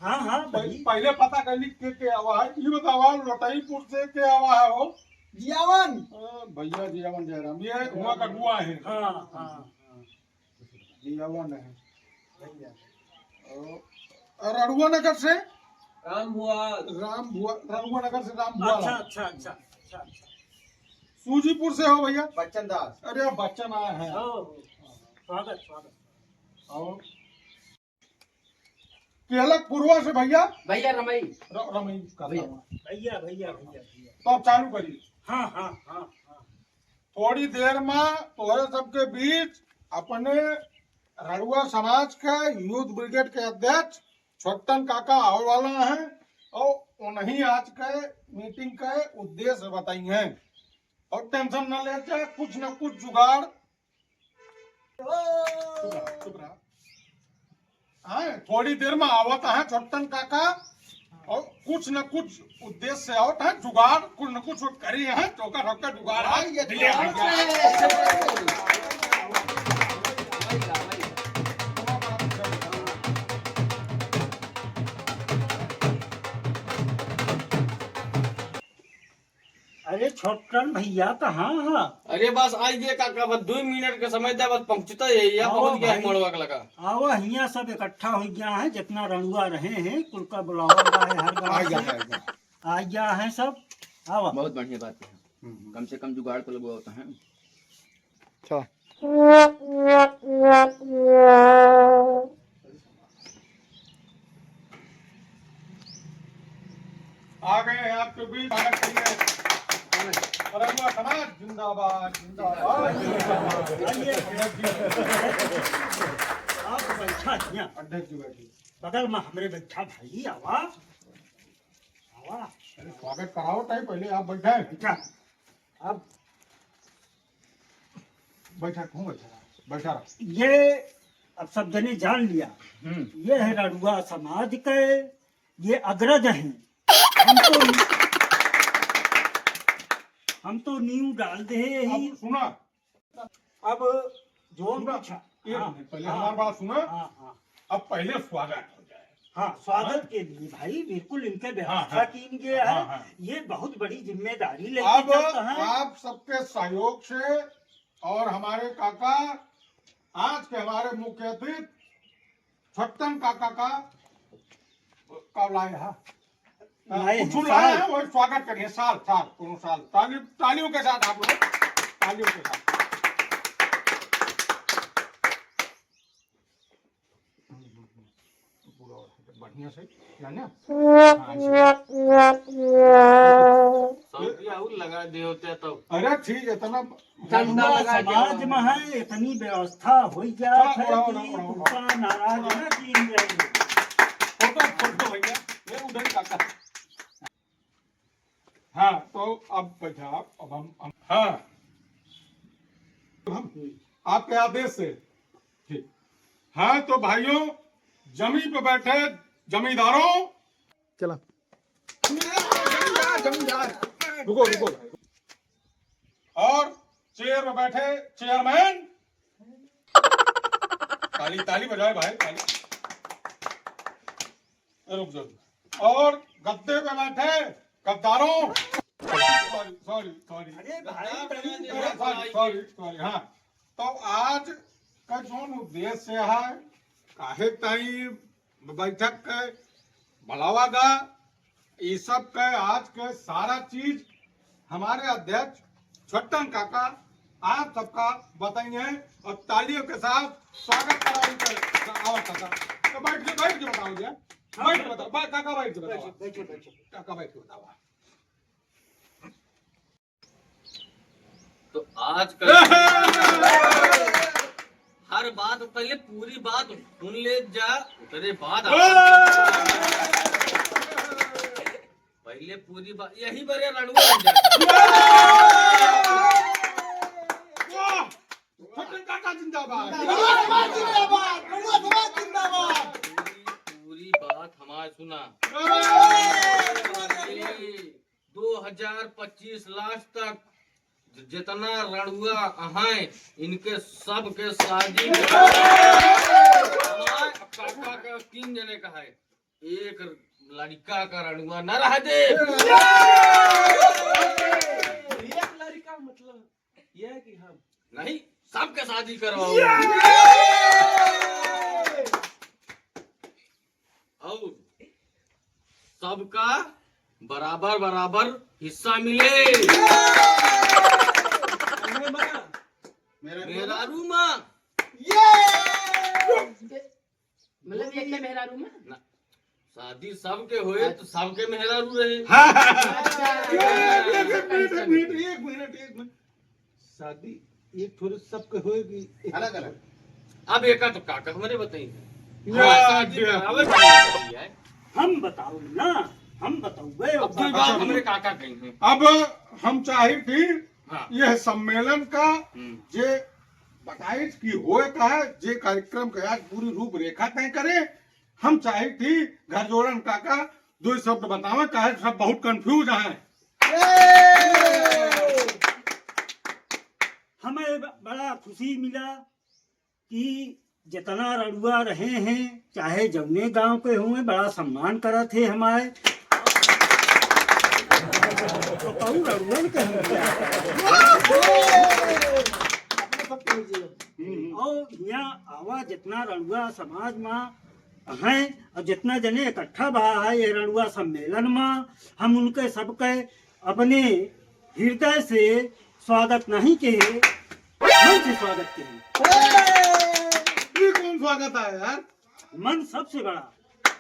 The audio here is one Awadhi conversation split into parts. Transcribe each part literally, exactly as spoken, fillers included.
हाँ, हाँ, पह-, भाई। पहले पता कर ली के, के आवा है। ये बतावा, लोटईपुर से के आवा है हो? जियावन। हाँ, भैया जियावन जयराम। ये हुआ का गुआ है। हाँ, हाँ, हाँ। जियावन है। भैया। और, और रड़ुआ नगर से? राम भुआ। राम भुआ, रड़ुआ नगर से राम भुआ। अच्छा, अच्छा, अच्छा, अच्छा, अच्छा। सूजीपुर से हो भैया? बच्चन दास। अरे, बच्चन आया है। हाँ, स्वागत, स्वागत। और केलकपुरवा से भैया? भैया रमई। र-, रमई का भैया। भैया, भैया, भैया, भैया। तो अब चालू करिए। हाँ, हाँ, हाँ, हाँ। थोड़ी देर में तोहरे सबके बीच अपने रड़ुआ समाज के यूथ ब्रिगेड के अध्यक्ष छोटन काका आवे वाला हैं और उन्हीं आज के मीटिंग के उद्देश्य बताई हैं। और टेंशन न लेते, कुछ न कुछ जुगाड़। चुप रहा, चुप रहा। हाँ, थोड़ी देर में आवत है छोटन काका और कुछ न कुछ उद्देश्य से आवत है, जुगाड़ कुछ न कुछ करी है, चौका ठोका जुगाड़ है। भाई, ये तो भैया, भैया। अरे छोटन भैया, कहाँ हा? अरे बस आई गए काका, बस दो मिनट का समय दे, बस पहुँचता ही है, यहाँ आओ पहुँच गया है भाई। मोड़वा के लगा। आओ, हियाँ सब इकट्ठा हो गया है, जितना रड़ुआ रहे हैं, कुल का बुलावा हुआ है हर गाँव आ गया से। है, आ गया। आ गया है सब, आओ। बहुत बढ़िया बात है। हम्म, हम्म। कम से कम जुगाड़ तो लगवा होता है। अच्छा। आ गए हैं आपके बीच, स्वागत करिए। रंगवा समाज जिंदाबाद, जिंदाबाद, जिंदाबाद। आप बैठा हियाँ। अध्यक्ष जी बैठिए। बगल में हमरे बैठा भाई, आवा। आवा। अरे स्वागत कराओ ताई, पहले आप बैठे। बैठा। अब बैठा, तू बैठा रहा, बैठा रहा। ये अब सब जने जान लिया, हम्म। ये है रड़ुआ समाज के, ये अग्रज हैं। हम तो, हम तो नींव डाल दे यही। अब सुना, अब जोन सुना, पूछा। एक हाँ, मिनट, पहले हाँ, हमारी बात सुना। हाँ, हाँ। अब पहले स्वागत हो जाए। हाँ, स्वागत हाँ? के लिए भाई, बिल्कुल इनके हाँ, व्यवस्था हाँ। की इनके हाँ, है। हाँ। ये बहुत बड़ी जिम्मेदारी लेके अब चलता है। आप सबके सहयोग से और हमारे काका, आज के हमारे मुख्य अतिथि छोटन काका का, का लाए हैं? लाए हैं, कुछ लाए साल। हैं, वही स्वागत करिए, साल, साल, कोनो साल। ताली, तालियों के साथ आप लोग, तालियों के साथ। पूरा बढ़िया से, जाने? हाँ, ऐसे। सौ रुपया और लगा दे होते तो। अरे ठीक, इतना चंदा लगा के समाज में है, इतनी व्यवस्था हो गया चलो, है बढ़ाओ, कि बढ़ाओ, बढ़ाओ, बढ़ाओ। तुमका नाराज ना कीन जाए। फोटो, फोटो भैया, ये उधर ही काका। हाँ, तो अब बैठा आप, अब हम, हम, हाँ। हम आपके आदेश से, ठीक। हाँ, तो भाइयों, जमी पे बैठे जमींदारों, चला। जमींदार, जमींदार। रुको, रुको। और चेयर पे बैठे चेयरमैन। ताली, ताली बजाए भाई, ताली। ए, रुक जाओ। और गद्दे पे बैठे गद्दारों। सॉरी, सॉरी, सॉरी। अरे भाई, अरे, सॉरी, सॉरी, सॉरी, हाँ। तो आज का जोन उद्देश्य है, काहे ताई बैठक के बुलावा गा, ई सब के आज के सारा चीज हमारे अध्यक्ष छोटन काका आप सबका बताइए और तालियों के साथ स्वागत कराओ इनके। आओ काका, तो बैठ के, बैठ के बताओ जी, बैठ के बताओ, बा-, काका बैठ के बताओ, बैठो, बैठो, बैठो। काका बैठ के बताओ। तो आज का हर बात पहले पूरी बात सुन ले जा, ओकरे बाद आप पहले पूरी बात, यही बरे रड़ुआ बन जाए। वाह! छोटन काका जिंदाबाद। रड़ुआ समाज जिंदाबाद। रड़ुआ समाज जिंदाबाद। पूरी, पूरी बात हमारे सुना। अरे! दो हज़ार पच्चीस लास्ट तक ज-, जितना रड़ुआ अहाय, इनके सब के शादी हमारे काका के तीन जने का है। एक लड़का का रड़ुआ न रह दे। एक लड़का मतलब यह कि हम नहीं, सबके शादी करवाओ। और सबका बराबर बराबर हिस्सा मिले। मेरा मेहरारू माँ। मतलब एक मेहरारू में? ना, शादी सबके होए तो सबके मेहरारू रहे। हाँ। अच्छा। एक, एक मिनट, एक मिनट, एक मिनट, एक मिनट। शादी एक थोड़े सबके होएगी। अलग अलग। अब एका तो काका हमरे बताई है। या, हाँ, शादी या। करावे के लिए है। हम बताओ ना, हम बताओ बे, अब कोई बात अच्छा, हमरे काका कही है। अब हम चाहित ही हाँ। यह सम्मेलन का हम्म। जे बताइत कि होए का है, जे कार्यक्रम के आज पूरी रूपरेखा तय करे, हम चाहित ही घर जोड़न काका दो शब्द बतावे, काहे सब बहुत confuse हैं। हमें ब-, बड़ा खुशी मिला कि जितना रड़ुआ रहे हैं, चाहे जौने गांव के हुए, बड़ा सम्मान करत है हमारे। तो कहूँ रड़ुअन के हम क्या? हम्म। और यहाँ आवा जितना रड़ुआ समाज में हैं और जितना जने इकट्ठा भा है ये रड़ुआ सम्मेलन में, हम उनके सबके अपने हृदय से स्वागत नहीं किए, मन से स्वागत किए। ये कौन स्वागत है यार? मन सबसे बड़ा।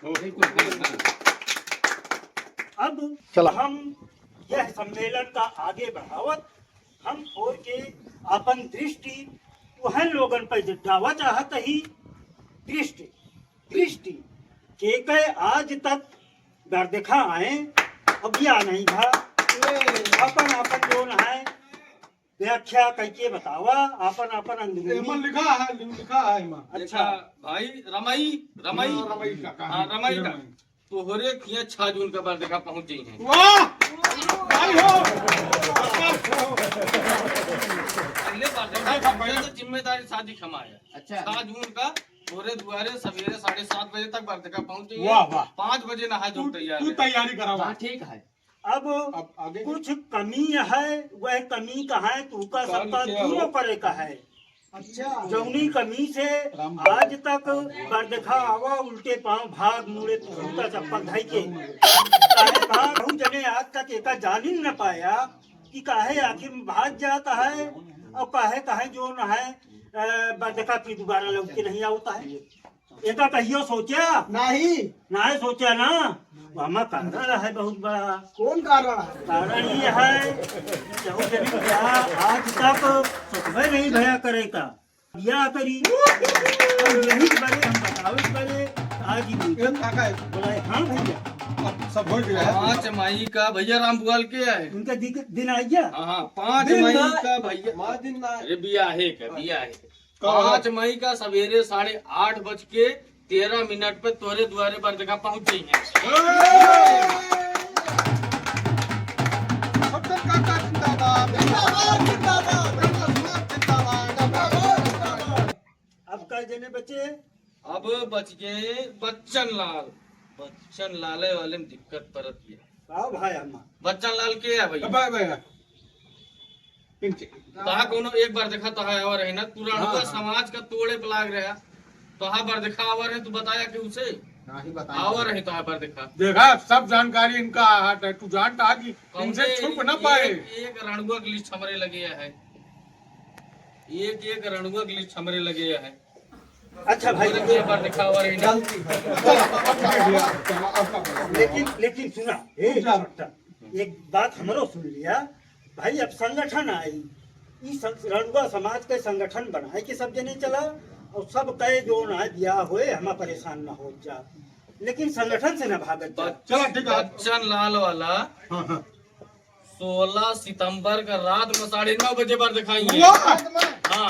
ओ, बिल्कुल, हाँ, हाँ। अब चला। हम यह सम्मेलन का आगे बढ़ावत हम और के अपन दृष्टि वहन लोगन पर जगावा चाहत ही। दृष्टि, दृष्टि के के आज तक घर देखा आए, अब या नहीं था। अपन अपन जो है व्याख्या करके बतावा, अपन अपन अंदरूनी। एमन लिखा है, लिखा है एमन। अच्छा। देखा भाई, रमई, रमई। हाँ, रमई का, हाँ, रमई का। रमई। तोहरे किया छह जून का बरदखा पहुंच जाई है। वाह! भाई हो! पहले बरदखा पहुंचे तो जिम्मेदारी शादी खमाया। अच्छा। छह जून का तोहरे दुआरे सवेरे साढ़े सात बजे तक बरदखा पहुंच जाई है। वाह, वाह। पाँच बजे नहा जो तू, तैयार तू है। तैयारी करावा। हाँ, ठीक है। अब अब आगे? कुछ कमी है, वह कमी का है, तू का कल सबका क्या दूनों हो? परे का है। अच्छा। जौनी कमी से राम आज तक बरदखा आवा, उल्टे पाँव भाग मुड़े, जूता चप्पल धई के। काहे भाग, बहुत जने आज तक एका जानिन न पाया कि काहे आखिर में भाग जाता है और काहे, काहे जो न है, अ, बरदखा फिर दोबारा लौट के नहीं आवता है। एका कहियो सोचा? नाही। नाही सोचा ना? वहमा कारण है बहुत बड़ा। कौन कारण है? कारण ये है कि जहू जनी बियाह आज तक सोचबे नहीं भया करे का। बियाह करी। और यही बड़े हम बतावे बड़े आज ही ए, काका है। बोला है, हाँ भैया। अब सब हो गया है। पाँच मई का भैया राम बुआल के है? उनका दिक-, दिन आ गया। हाँ, हाँ, पाँच दिन मई ना। का भैया। माँ दिन ना। अरे बियाहे का, बियाहे। कब? पाँच मई का सवेरे साढ़े आठ बज के तेरह मिनट पे तोरे दुआरे बरदखा पहुंच जाई है। छप्पन काका जिंदाबाद, जिंदाबाद, जिंदाबाद, जिंदाबाद, जिंदाबाद। अब कै जने बचे? अब बच गए बच्चन लाल। बच्चन लाले वाले में दिक्कत परत गया। आओ भाई हमार। बच्चन लाल के है भैया? भाई, भाई, भाई। तहा कोनो एक बरदखा तहा आवा रहे ना, तू रड़ुआ हाँ, हाँ। समाज का तोड़े पे लाग रहा। तहा बरदखा आवा रहे, तू बताया कि उसे? नाही बताया। आवा रहे तहा बरदखा। देखा, सब जानकारी इनका हाथ है, तू जानता है कि इनसे कौने छुप ना एक, पाए। एक रड़ुआ की list हमरे लगे है, एक एक रड़ुआ की list हमरे लगे है। अच्छा भाई, और ये बरदखा आवा रहे ना। गलती। लेकिन, लेकिन सुना, ए, अच्छा। एक बात हमरो सुन लिया भाई, अब संगठन आई, ई सं-, रड़ुआ समाज के संगठन बनाए के सब जने चला और सब कहे जो ना बियाह होए, हम परेशान ना हो जा, लेकिन संगठन से ना भागत जा। चला, ठीक है। बच्चन लाल वाला हाँ, हाँ। सोलह सितंबर का रात में साढ़े नौ बजे बरदखा आई है। वाह! हाँ।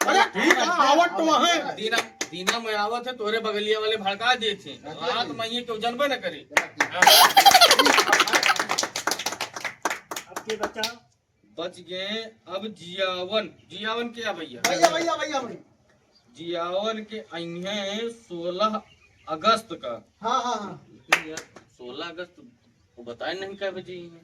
अरे ठीक है, आवत तो है। दीना, दीना में आवत है, तोरे बगलिया वाले भड़का देते हैं। रात में ये क्यों जनबे न करे। अब के बचा? बच गए अब जियावन। जियावन क्या भैया? भैया, भैया, भैया, भैया। जियावन के अइहे सोलह अगस्त का। हाँ, हाँ, हाँ। यार, सोलह अगस्त, वो बताए नहीं कै बजे ही है।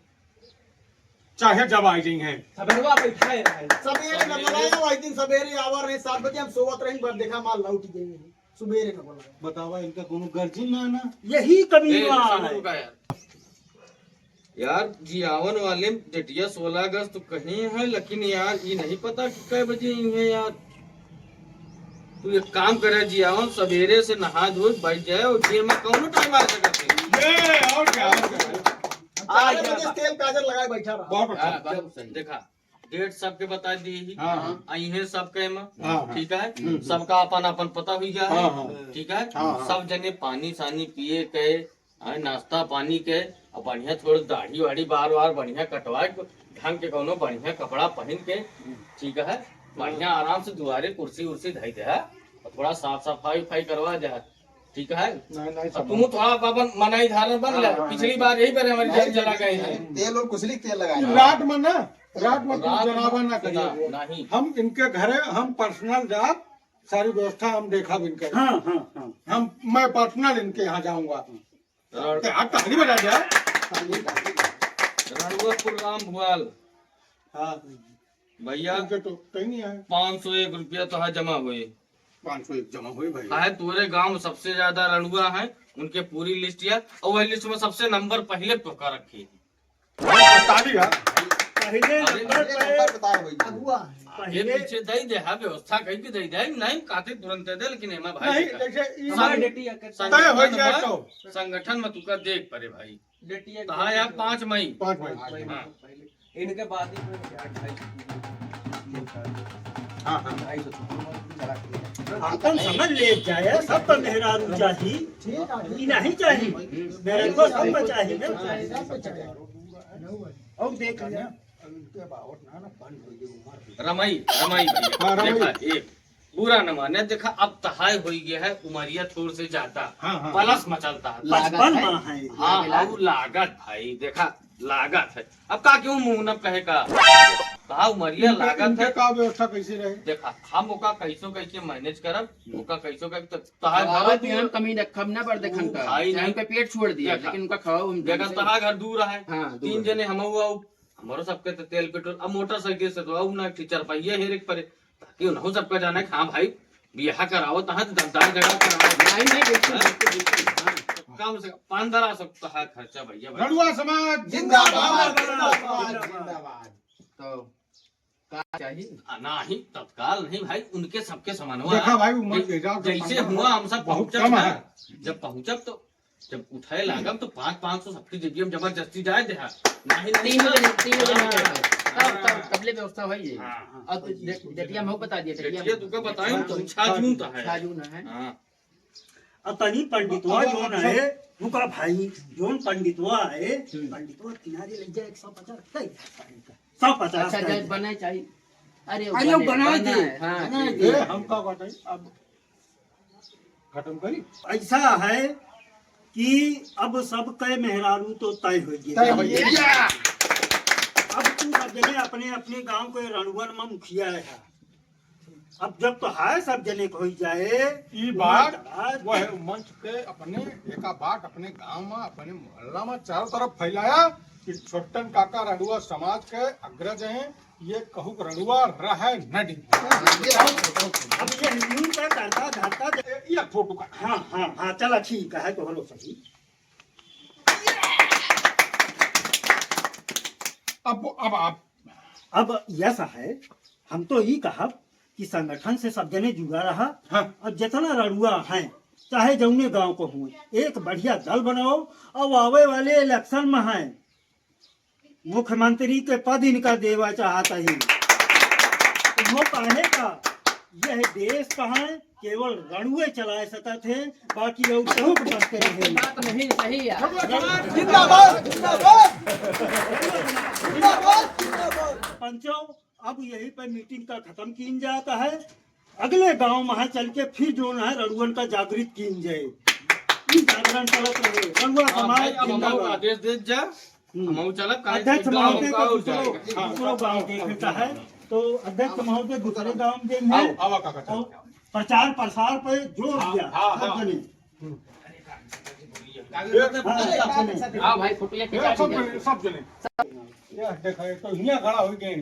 चाहे जब आ जाई हैं। सबेरवा बैठाए रहे। सबेरे न बुलाया, वही दिन सबेरे आवा रहे, सात बजे हम सोवत रही, बस देखा माल लौट गई है। सबेरे न बुलाया। बतावा, इनका कोनो गर्जिन ना ना। यही कमी ए, बा। सब रुका यार। यार, जियावन वाले डेटिया सोलह अगस्त तो कहीं है, लेकिन यार, ये नहीं पता कि कै बजे ही है यार। तू एक काम करे, जियावन सबेरे से नहा धो बैठ जाए और जेल में कौनो टाइम आ सकत है। ये और क्या, और क्या? आ चार गया बजे बा। तेल काजर लगाए बैठा रहा। बहुत अच्छा। हाँ, बहुत सही। देखा, डेट सबके बता दी ही। हाँ, हाँ। आई है सबके में। हाँ, हाँ। ठीक है? हम्म, हम्म। सबका अपन अपन पता हुई गया है। हाँ, हाँ। ठीक है? हाँ, हाँ। सब जने पानी सानी पिए के, हाँ, नाश्ता पानी के, और बढ़िया थोड़ा दाढ़ी वाढ़ी बार बार बढ़िया कटवा के, ढंग के कौनो बढ़िया कपड़ा पहन के, ठीक है? बढ़िया आराम से दुआरे कुर्सी उर्सी धई दे है, और थोड़ा साफ सफाई उफाई करवा दे है। ठीक है? नहीं, नहीं, और सब तुम थोड़ा अपन मनाई धारण बन ले। हाँ, हाँ, पिछली नहीं। बार यही पर हमारी नहीं, जेल चला नहीं, गए नहीं, हैं। तेल और कुछ नहीं, तेल लगाए। रात में ना, रात में तुम रात में जनाबा ना करिए। ना, नहीं। हम इनके घरे, हम पर्सनल जाब, सारी व्यवस्था हम देखा भी इनके। हाँ, हाँ, हाँ। हम, मैं पर्सनल इनके यहाँ जाऊंगा। रण-, ते हाथ ताली बजा दे। रणुआपुर राम भुआल। हाँ। भैया, उनके तो कहीं नहीं आए। पाँच सौ एक रुपया तो है जमा हुए। पाँच सौ एक जमा हुए भाई। है, तोरे गांव में सबसे ज्यादा रणुआ है, उनके पूरी लिस्ट है, और वही लिस्ट में सबसे नंबर पहले तोका रखी है। ताली है। पहले अरे, नंबर पहले पे नंबर बता भाई। अगुआ है। पहले पीछे दे दे, हाँ, व्यवस्था कहीं की दे दे, नहीं कहते तुरंत दे दे, लेकिन एमा भाई नहीं, देखा। जैसे ई संग-, हमारे डेटी अगर संगठन तय हो जाए में, तो। संगठन में तुका देख परे भाई। डेटी अगर कहा यार, पाँच मई। पाँच मई। हाँ। इनके बाद ही कोई ढाई सौ हाँ, हाँ। ढाई सौ आपन समझ ले जाए, सब तो मेहरारू चाही, ई नहीं चाही, मेरे को सब तो चाही ना। और देख लिया। रमाई, रमाई भैया। हाँ, रमाई। देखा, एक बुरा न माने, देखा, अब तहाय होई गया है, उमरिया थोड़ से ज्यादा। हाँ, हाँ। पलस मचलता है। लागत पचपन है। माह है। हाँ, लागत। अब लागत भाई, देखा, लागत है। अब का क्यों मुंह न कहे का? कहा उमरिया इनका, लागत इनका है। का व्यवस्था कैसे रहे? देखा, हम ओका कैसो कैसे मैनेज करब, ओका कैसो कैसे, तो तहाय लागत भरत में हम कमी रखब ना, पर देखन का, भाई चाहे नहीं। उनका पेट छोड़ दिया, देखा। लेकिन उनका खाओ हम देखा, ढंग से। तहाय घर दूर है। हाँ, दूर तीन है। जने हम हुआ, हमारो सबके तो तेल पेट्रोल, अब मोटरसाइकिल से तो अब ना, कि चार पहिया हेरे के परे, ताकि उन्हों सबका जाने कि हाँ भाई, बियाह करावत है तो दमदार जगह करावत है। नहीं, नहीं, बिल्कुल, हाँ? बिल्कुल, बिल्कुल, हाँ। कम से कम पन्द्रह सौ तक खर्चा भैया, भाई। रड़ुआ समाज जिंदाबाद, जिंदाबाद, जिंदाबाद, जिंदाबाद। तो का चाहिए? आ, नहीं, तत्काल नहीं भाई, उनके सबके समन्वय देखा भाई, उमर जै-, के हिसाब से जैसे पन्द्रह हुआ हम सब बहुत पहुंचब कम ना, है। जब पहुंचब तो जब उठाए लागब तो पाँच, पाँच सौ सबकी जेबिया में जबरदस्ती जाए दे हा। नहीं, नहीं, तीनों जने, तीनों जने हाँ। तब, तब, तबले व्यवस्था होई है। हाँ, हाँ। अब डे-, डेटिया में हो बता दिया, डेटिया डेटिया में। तुका बताई, हाँ, तुम छा जून तो है। छा जून है। हाँ। अब तनी पंडितवा अब, अब, जौन अब है, रुका भाई, जौन पंडितवा है, हम्म। पंडितवा किनारे लग जाए, एक सौ पचास, दे दे पंडित। सौ पचास अच्छा, दे जज दे। बनाए चाहिए। अरे, अरे, बने-, बनाए बनाए दे, है, हाँ, बनाए ठीक दे। है। ए, हम का बताई, अब खत्म करी। ऐसा है कि अब सब के मेहरारू तो तय हो गया। तय हो गया। अब तू सब जने अपने, अपने गांव के रणुअन में मुखिया है। अब जब तो है सब जने को हो जाए, ई बात उमर दराज वह मंच पे अपने एका बात अपने गांव में, अपने मोहल्ला में चारों तरफ फैलाया कि छोटन काका रणुआ समाज के अग्रज हैं, ये कहू रणुआ रहे न डी। अब ये हिंदू का करता धरता ये, ये फोटो का। हाँ, हाँ, हाँ, चला ठीक है, तो हलो सही। अब, अब आप अब यस है, हम तो ई कहब कि संगठन से सब जने जुड़ा रहा। हाँ। और जितना रड़ुआ हैं, चाहे जौने गांव को हुए, एक बढ़िया दल बनाओ और आवे वाले इलेक्शन में हैं, मुख्यमंत्री के पद इनका देवा चाहत ही। तो वो काहे का, यह देश का है, केवल रणुए चलाए सकत है, बाकी और कहूँ बस करे है। बात नहीं सही है। जिंदाबाद, जिंदाबाद, जिंदाबाद, जिंदाबाद। पंचों, अब यही पे मीटिंग का खत्म कीन जाता है। अगले गांव में चल के फिर जो है रणुअन का जागृत कीन जाए। ई जागरण चलत रहे। रणुआ हाँ समाज भाई, अब हम जिंदाबाद। आदेश दे जा। हम्म। हम चलब, काहे अध्यक्ष से महोदय गाँव का का दूसरो, जाएगा? हाँ, दूसरो गाँव के इकट्ठा है, तो अध्यक्ष महोदय दूसरे गाँव में देंगे। आओ, आओ, काका, चलो। और प्रचार प्रसार पे जोर हाँ, दिया, हाँ, सब हाँ। जने। हम्म। आओ भाई, फोटो लेके ये सब जने, सब जने। ये देखा, ये तो हियाँ खड़ा हो गए।